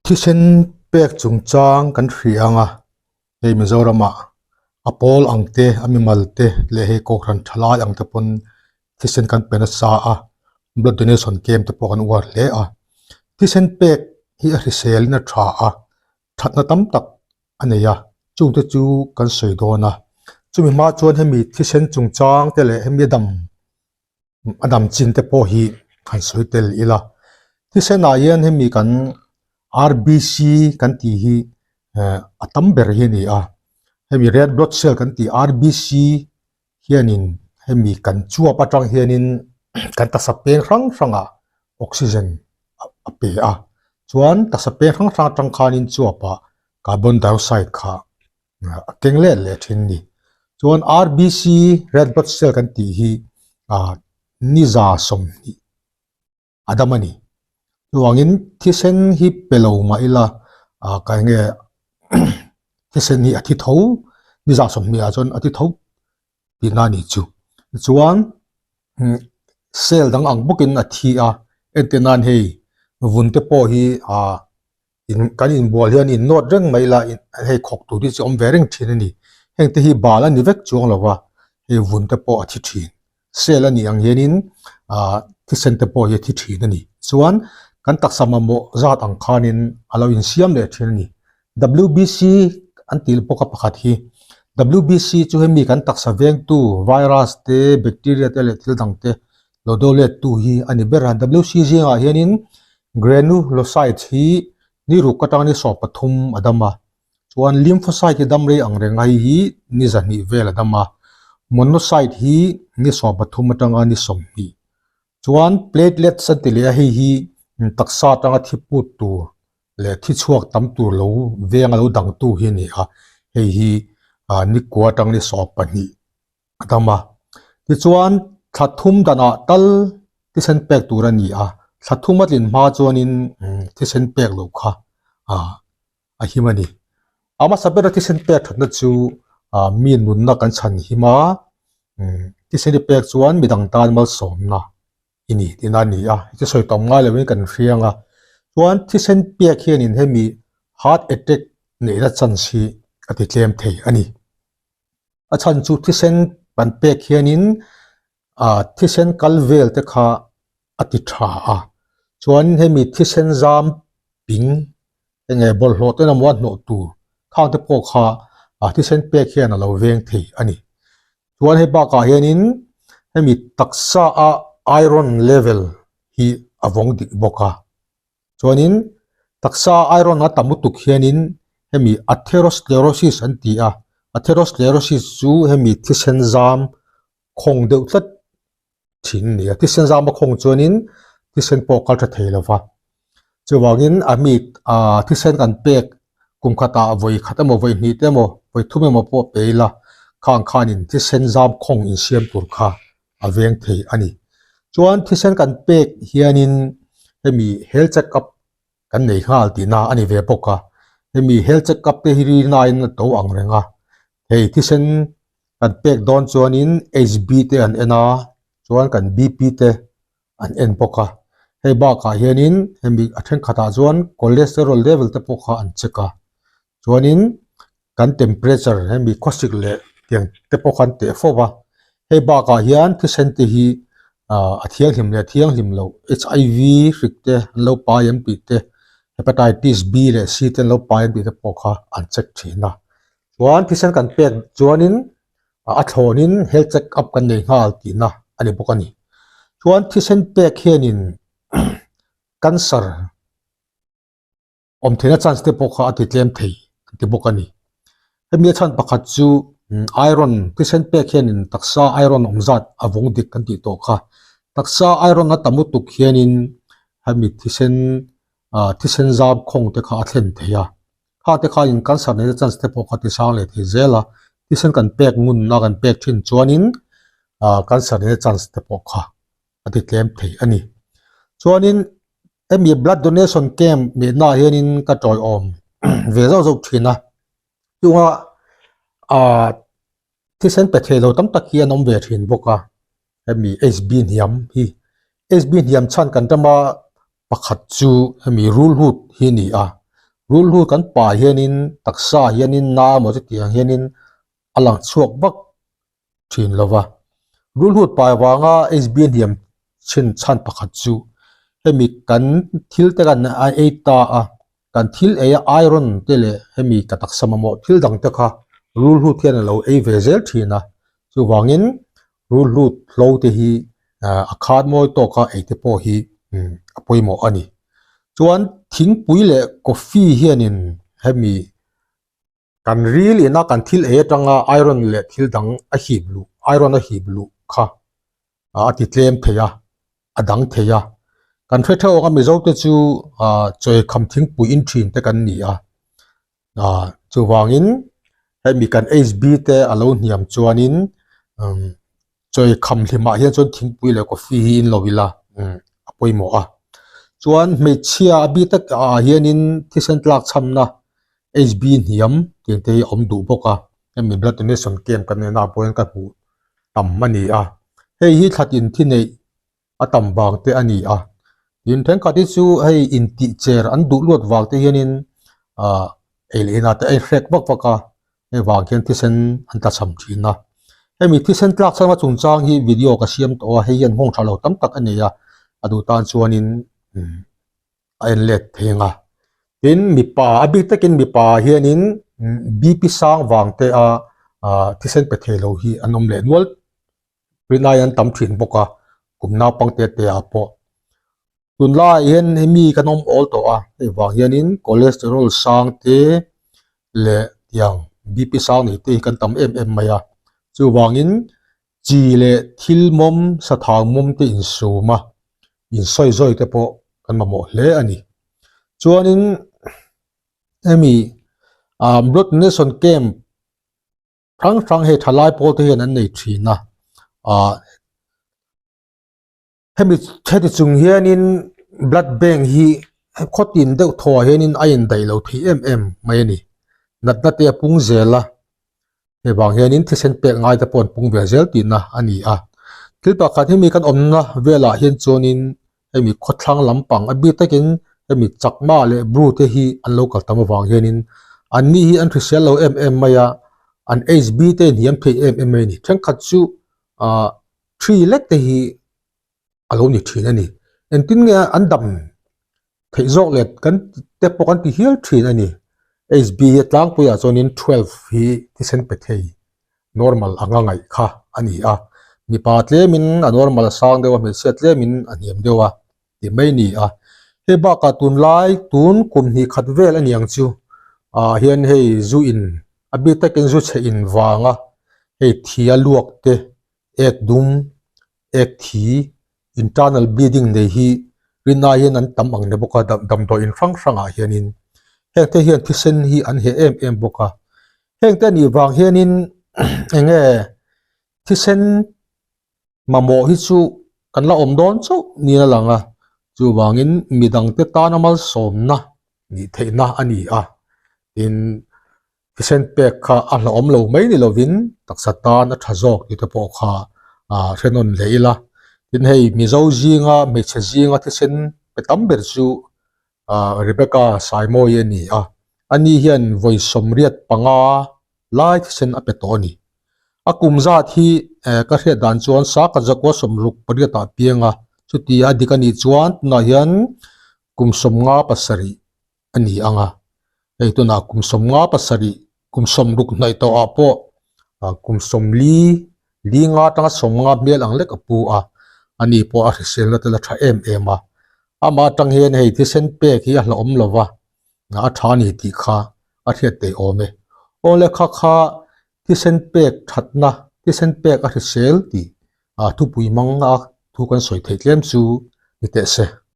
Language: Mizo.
Thisen pek chungchang kan hria ang a, hei Mizoramah a pawl ang te, a mimal te leh hei Kohhran thalai ang te pawn thisen kan pe nasa a, blood donation camp te pawh kan uar hle a. Thisen pek hi a hrisel in a tha a, thatna tam tak a nei a, chungte chu kan sawi dawn a. Chumi hma chuan hemi thisen chungchang te leh hemi a dam a dam chin te pawh hi han sawi tel ila thisen ah hian hemi kan R_B_C kan tih hi eh a tam ber hi a ni a hemi red blood cell kan tih R_B_C hianin hemi kan chuap atang hianin kan taksa peng hrang hrangah oxygen a pe a chuan taksa peng hrang hrang atang khanin chuapah carbon dioxide kha a keng let leh thin a ni. Chuan RBC red blood cell kan tih hi ah niza 20 a dam a ni. Chuvangin thisen hi pe lo mah ila ah ka enge thisen hi a thi tho niza 20 ah chuan a thi tho tihna a ni chu. Tichuan cell dang ang bawkin a thi a entir nan hei vun te pawh hi ah in kan inbual hian in nawt reng mai ila hei khawk tur hi chu awm ve reng thin a ni heng te hi bal a ni vek chuang lo va hei vun te pawh a thi thin cell a nih ang hianin ah thisen te pawh hi a thi thin a ni chuan kan taksa mamawh zat ang khanin a lo insiam leh thin a ni W_B_C an tih bawk a pakhat hi W_B_C chu hemi kan taksa vengtu virus te bacteria te leh thil dang te lo do let tu hi a ni ber a W_C zingah hianin Granulocytes hi ni ruk atang ni 13 a dam a, chuan lymphocyte hi dam rei ang reng a hei hi ni 200 vel a dam a, monocyte hi ni 13 atanga ni 20. Chuan platelets an ti leh a hei hi taksa atanga thi put tur leh thi chhuak tam tur lo veng a lo dang tu hi a ni a, hei hi ni kua atang ni 12. a dam a. Tichuan, thla thum danah tal thisen pek tur a ni a, thla thum a tlin hma chuanin thisen pek loh kha a him a ni. A hmasa bera thisen pek thatna chu mi nunna kan chhan him a, thisen i pek chuan midang tan malsawmna i ni tihna a ni a, heti sawi tam ngai lovin kan hriang a. Chuan thisen pek hianin hemi heart attack neihna chance hi a ti tlem thei a ni. A chhan chu thisen kan pek hianin ah thisen kal vel te kha a ti tha a chuan hemi thisen zam ping enge bawlhhlawh te emaw a hnawh tur khang te pawh kha ah thisen pek hian a lo veng thei a ni chuan hei bakah hianin hemi taksa a iron level hi a vawng dik bawk a. Chuanin taksa iron a tam lutuk hianin hemi atherosclerosis an ti a, atherosclerosis chu hemi thisen zam khawng deuh tlat thin a ni a, thisen zam a khawng chuanin thisen pawh a kal tha thei lo va, chuvangin a mi ah thisen kan pek kum khatah vawi khat emaw vawi hnih te emaw vawi thum emaw pawh pe ila khang khanin thisen zam khawng insiam tur kha a veng thei a ni. Chuan thisen kan pek hianin hemi health check up kan nei nghal tihna a ni ve bawk a, hemi health check up te hi rinain a to ang reng a, hei thisen kan pek dawn chuanin H_B te an en a, chuan kan B_P te an en bawk a, hei bakah hianin hemi a thenkhatah chuan cholesterol level te pawh kha an check a, chuanin kan temperature hemi khawsik leh tiang te pawh khan teh fo va hei bakah hian thisen te hi ah a thianghlim leh thianghlim loh H_I_V hrik te an lo pai em tih te hepatitis B leh C te an lo pai em tih te pawh kha an check thin a chuan thisen kan pek chuanin a thlawnin health check up kan nei nghal tihna a ni bawk a ni chuan thisen pek hianin cancer awm theihna chance te pawh kha a ti tlem thei an ti bawk a ni. Hemi a chhan pakhat chu iron thisen pek hianin taksa iron awm zat a vawng dik kan tih tawh kha. Taksa iron a tam lutuk hianin hemi thisen ah thisen zam khawng te kha a thlen thei a. Kha te khain cancer neihna chance te pawh kha ti sang leh thei zel a. Thisen kan pek ngunna kan pek thin chuanin ah cancer neihna chance te pawh kha a ti tlem thei a ni. Chuanin hemi blood donation camp nihna ah hianin ka tawiawm ve zauh zauh thin a, chunga ah thisen pe thei lo tam tak hi an awm ve thin bawk a, hemi H_B hniam hi. H_B hniam chhan kan rama pakhat chu hemi rulhut hi a ni a. Rulhut kan pai hianin taksa hianin na emaw chutiang hianin a lang chhuak vak thin lo va. Rulhut pai vanga HB hniam chhin chhan pakhat chu hemi kan thil te kan ei ta a, kan thil ei a iron te leh hemi ka taksa mamawh thil dang te kha rulhut hian a lo ei ve zel thin a. Chuvangin rulhut hlo te hi a khat mawi tawka ei te pawh hi a pawimawh a ni. Chuan thingpui leh coffee hianin hemi Kan ril ina kan thil ei atanga iron leh thil dang a hip luh, iron a hip luh kha a ti tlem thei a, a dang thei a. Kan hre theuh ang a Mizo te chu chawi kham thingpui in thin te kan ni a, chuvangin hemi kan HB te a lo hniam chuanin chawi kham hlimah hian chuan thingpui leh coffee hi in lo ila a pawimawh a. Chuan hmeichhia a bi tak ah hianin thisen tlak chhamna HB hniam tih te hi a awm duh bawk a, hemi blood donation camp kan neihna ah pawh hian ka hmuh tam a ni a, hei hi thlatin thi neih a tam vang te a ni a, tin thenkhat hi chu hei intih cher an duh luat vang te hianin ah ei leh inah te a inhrek vak vak a, hei vang hian thisen an tla cham thin a, hemi thisen tlak chhanga chungchang hi video ka siam tawh a, hei hian nghawng tha lo tam tak a nei a, a duh tan chuanin a en let thei ang a, tin mipa a bik takin mipa hianin BP sang vang te a ah thisen pe thei lo hi an awm leh nual rinai an tam thin bawk a kum naupang te te ah pawh tunlaiah hian hemi kan awm awl tawh a hei vang hianin cholesterol sang te leh tiang BP sang nei te hi kan tam em em mai a chuvangin chi leh thil mawm sathau mawm te insum a insawi zawi te pawh kan mamawh hle a ni chuanin hemi ah blood donation camp hrang hrang hei thalai pawl te hian an nei thin a ah Hemi heti chung hianin blood bank hi khawtin deuh thaw ah hianin a indaih lo thei em em mai a ni. Natna te a pung zel a, hei vang hianin thisen pek ngai te pawh an pung ve zel tihna a ni a. Thil pakhat hemi kan awmna velah hian chuanin hemi khawthlang lampang a bik takin hemi chakma leh bru te hi an lo kal tam avang hianin anni hi an hrisel lo em em mai a, an HB te inhiam thei em em mai a ni. Thenkhat chu ah Thi lek te hi a lo ni thin a ni. Engtin nge an dam theih zawk leh kan te pawh kan ti hial thin a ni. HB hi a tlangpuiah chuanin 12 hi thisen pe thei normal anga ngaih kha a ni a. Mipa tlemin a normal a sang deuh a, hmeichhia tlemin a hniam deuh a tih mai a ni a. Hei bakah tunlai tun kum hnih khat vel a niang chu ah hian hei zu in a bik takin zu chhe in vanga hei thi a luak te ek dum, ek thi, internal bleeding nei hi rinai hian an tam ang ni bawk a, damdawi in hrang hrangah hianin hengte hian thisen hi an heh em em bawk a, hengte anih vang hianin eng nge thisen mamawh hi chu kan la awm dawn chauh niin a lang a, chuvangin midangte tana malsawmna nih theihna a ni a, tin. Thisen pek kha a hlauhawm lo mai ni lovin taksa tan a tha zawk tih te pawh kha ah hre nawn leh ila. Tin hei Mizo zinga hmeichhe zinga thisen pe tam ber chu ah Rebecca Saimawii a ni a, ani hian vawi 85 lai thisen a pe tawh a ni. A kum zat hi eh ka hriat dan chuan Saka Zakua 68 ah piang a, chuti a dik a nih chuan tunah hian kum 57 a ni ang a, hei tunah kum 57 kum 60 hnaih tawh ah pawh ah kum 40 li nga atanga 50 hmel ang lek a pu a, ani pawh a hriselna te la tha em em a, amah atang hian hei thisen pek hi a hlauhawm lo va, a tha a ni tih kha a hriat theih awm e. Aw le kha kha thisen pek thatna thisen pek a hrisel tih ah thupui hmang a thu kan sawi theih tlem chu ni teh se.